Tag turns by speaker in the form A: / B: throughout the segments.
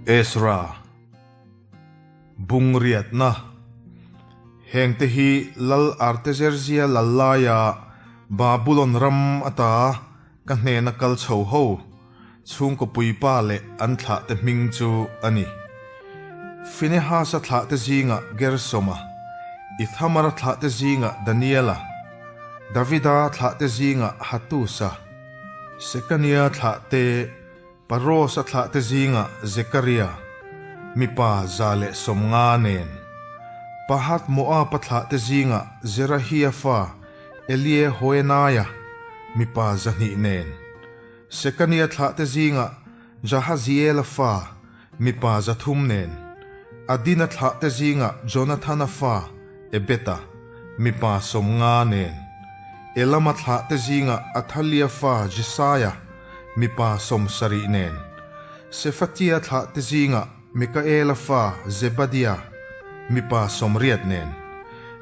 A: Ezra Bungriatna Hengte hi Lal Artezerzia lal laia Babulon ram ata ka hnena kal chho ho chhungkaw puipa leh an thlahte hming chu a ni. Finehasa thlahte zingah Gersoma, Ithamara thlahte zingah Daniela, Davida thlahte zingah Hatusa, Sekania thlahte Parosa thlahte zingah Zekaria, mipa 150 nen. Pahath Moaba thlahte zingah Zerahia fa Eliehoenaia, mipa 200 nen. Sekania thlahte zingah Jahaziela fa, mipa 300 nen. Adina thlahte zingah Jonathana fa Ebeta, mipa 50 nen. Elama thlahte zingah Athalia fa Jesaia, mipa 70 nen. Sefatia thlahte zingah Mikaela fa Zebadia, mipa 80 nen.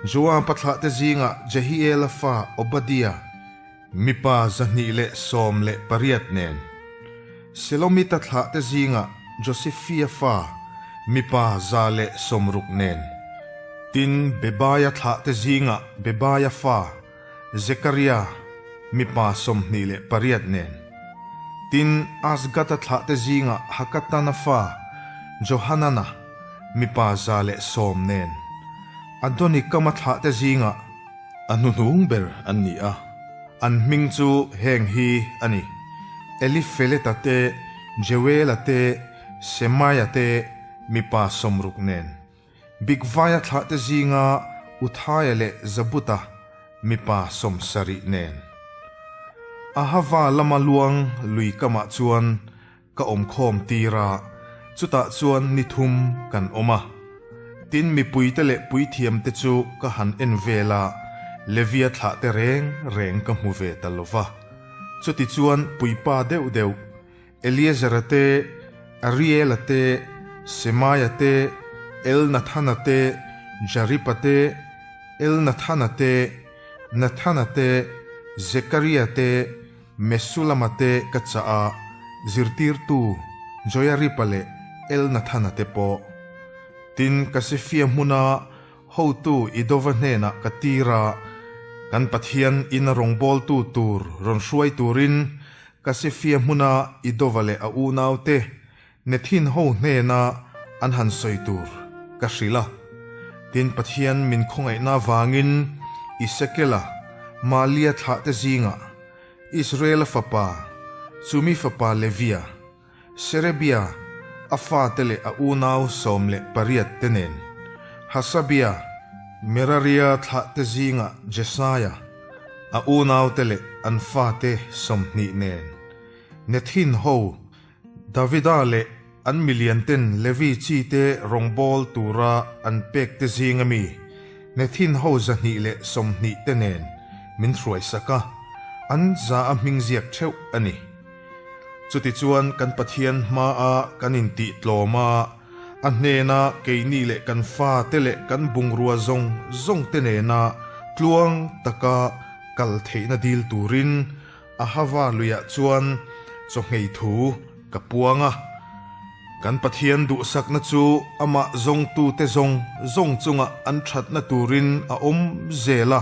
A: Joaba thlahte zingah Jehiela fa Obadia, mipa 218 nen. Selomita thlahte zingah Josifia fa, mipa 160 nen. Tin, Bebaia thlahte zingah Bebaia fa, Zekaria, mipa 28 nen. Tin, Azgata thlahte zingah Hakatana fa, Johanana, mipa 110 nen. Adonikama thlahte zingah a hnuhnung ber an ni a, an hming chu heng hi a ni, Elifeleta te, Jeuela te, Semaia te, mipa 60 nen. Bigvaia thlahte zinga Uthaia leh Zabuta, mipa 70 nen. Ahava lama luang lui kamah chuan ka awm khawm tir a, chutah chuan ni thum kan awm a. Tin, mipuite leh puithiamte chu ka han en vel a, Levia thlahte reng reng ka hmu ve ta lo va. Chutichuan puipa deuh deuh, Eliezera te, Ariela te, Semaia te, Elnathana te, Jaripa te, Elnathana te, Nathana te, Zekaria te, Mesulama te ka chah a, zirtirtu Joiaripa leh Elnathana te pawh. Tin, Kasifia hmuna hotu Idova hnenah ka tir a, kan Pathian ina rawngbawltu tur rawn hruai turin Kasifia hmuna Idova leh a unaute Nethin ho hnena an han sawi tur ka hrilh a. Tin, Pathian min khawngaihna avangin Isekela, Malia thlahte zingah, Israela fapa, chumi fapa Levia, Serebia, a fate leh a unau 18 te nen, Hasabia, Meraria thlahte zingah Jesaia, a unaute leh an fate 20 nen, Nethin ho, Davida leh an milianten Levi chite rawngbâwl tûra an pêkte zînga mi Nethin ho 120 te nên min hruaisak a, an za a hming ziak ṭheuh a ni. Chutichuan kan Pathian hmaa kan intihtlâwm a, a hnêna keini leh kan fate leh kan bungrua zawng zawngte nêna tluang taka kal theihna dîl tûrin Ahava luiah chuan chawhngei thu ka puang a, kan Pathian duhsakna chu amah zawngtute zawng zawng chungah an thatna turin a awm zel a,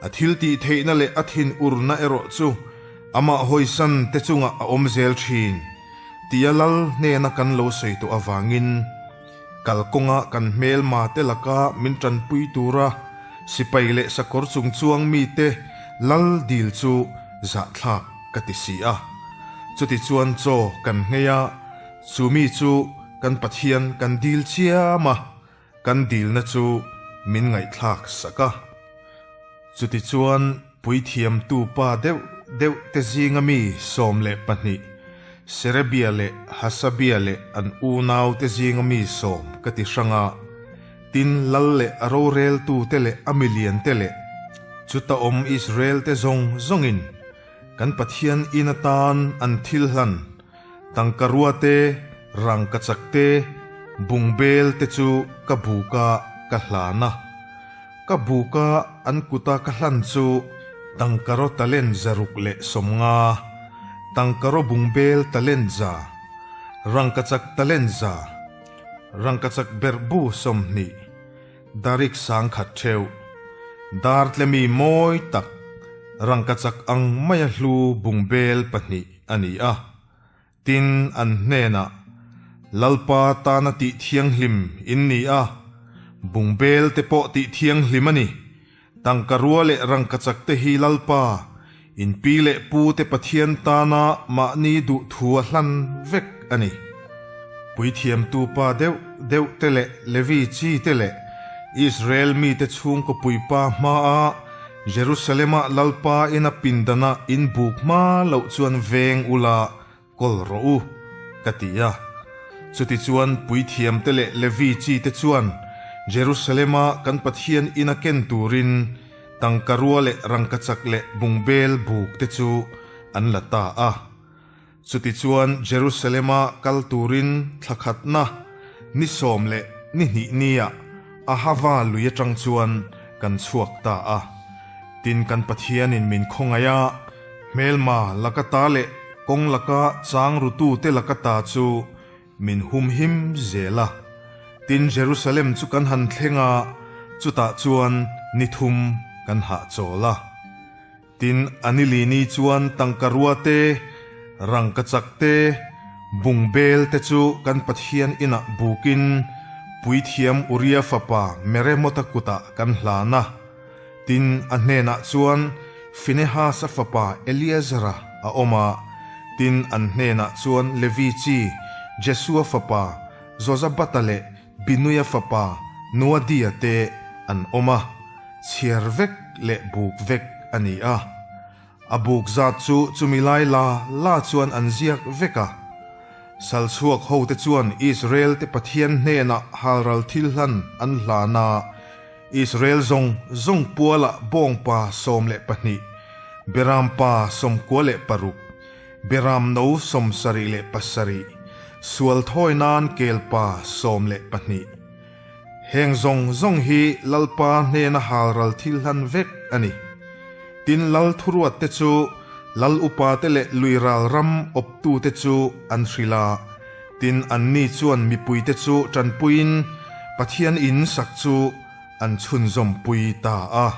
A: a thil tih theihna leh a thinurna erawh chu amah hawisan te chungah a awm zel thin tia lal hnena kan lo sawi tawh avangin kalkawnga kan hmelma te laka min tanpui tura sipai leh sakawr chung chuang mite lal dil chu zahthlak ka ti si a. Chutichuan chaw kan nghei a, chu mi chu kan Pathian kan dil chiam a, kan dilna chu min ngaihthlak sak a. Chutichuan puithiamtu pa deuh deuh te zinga mi 12, Serebia leh Hasabia leh an unau te zinga mi 10 ka ti hrang a, tin lal leh a roreltute leh a miliante leh chuta awm Israel te zawng zawngin kan Pathian in atan an thil hlan tangkarua te, rangkachak te, bungbel te chu ka buka ka hlan a. Ka buka an kuta ka hlan chu tangkaraw talent 650, tangkaraw bungbel talent 100. Rangkachak talent za, rangkachak berhbu 20, darik 10,000 theuh, dartlemi mawi tak, rangkachak ang maia hlu bungbel pahnih a ni a. Tin, an hnenah, Lalpa tana tih thianghlim in ni a, bungbel te pawh tih thianghlim a ni. Tangka rua leh rangkachak te hi Lalpa, in pi leh pu te Pathian tana mahni duh thu a hlan vek a ni. Puithiamtu pa deuh deuh te leh Levi chi te leh Israel mite chhungkaw puipa hmaa Jerusalem-ah Lalpa ina pindana in buk hma loh chuan veng ula kawl rawh u, ka ti a. Chutichuan puithiamte leh Levi chite chuan Jerusalem-a kan Pathian ina ken turin tangka rua leh rangkachak leh bungbel buk te chu an la ta a. Chutichuan Jerusalem-a kal turin thla khatna ni sawm leh ni hnih niah Ahava lui atang chuan kan chhuak ta a. Tin kan Pathianin min khawngaih a, hmelma laka ta leh kawng laka chang rutute laka ta chu min humhim zel a. Tin Jerusalem chu kan han thleng a, chutah chuan ni thum kan hahchawl a. Tin, a ni lini chuan tangka rua te, rangkachak te, bungbel te chu kan Pathian inah bukin Puithiam Uria fapa Meremota kutah kan hlan a. Tin, a hnenah chuan Finehasa fapa Eleazara a awm a, tin, an hnenah chuan Levi chi Jesua fapa Jozabata leh Binuia fapa Noadia te an awm a, chhiar vek leh buk vek a ni a. A buk zat chu chumi lai la la chuan an ziak vek a. Salchhuak hote chuan Israel te Pathian hnenah halral thil hlan an hlan a, Israel zawng zawng pualah bawngpa 12, berampa 96, Beram no 77, sual thawi nan kelpa 12. Heng zawng zawng hi Lalpa hnena halral thil hlan vek a ni. Tin Lal thuruat te chu Lal upa te leh lui ral ram awptu te chu an hrilh a, tin anni chuan mipui te chu tanpuiin Pathian in sak chu an chhunzawmpui ta a.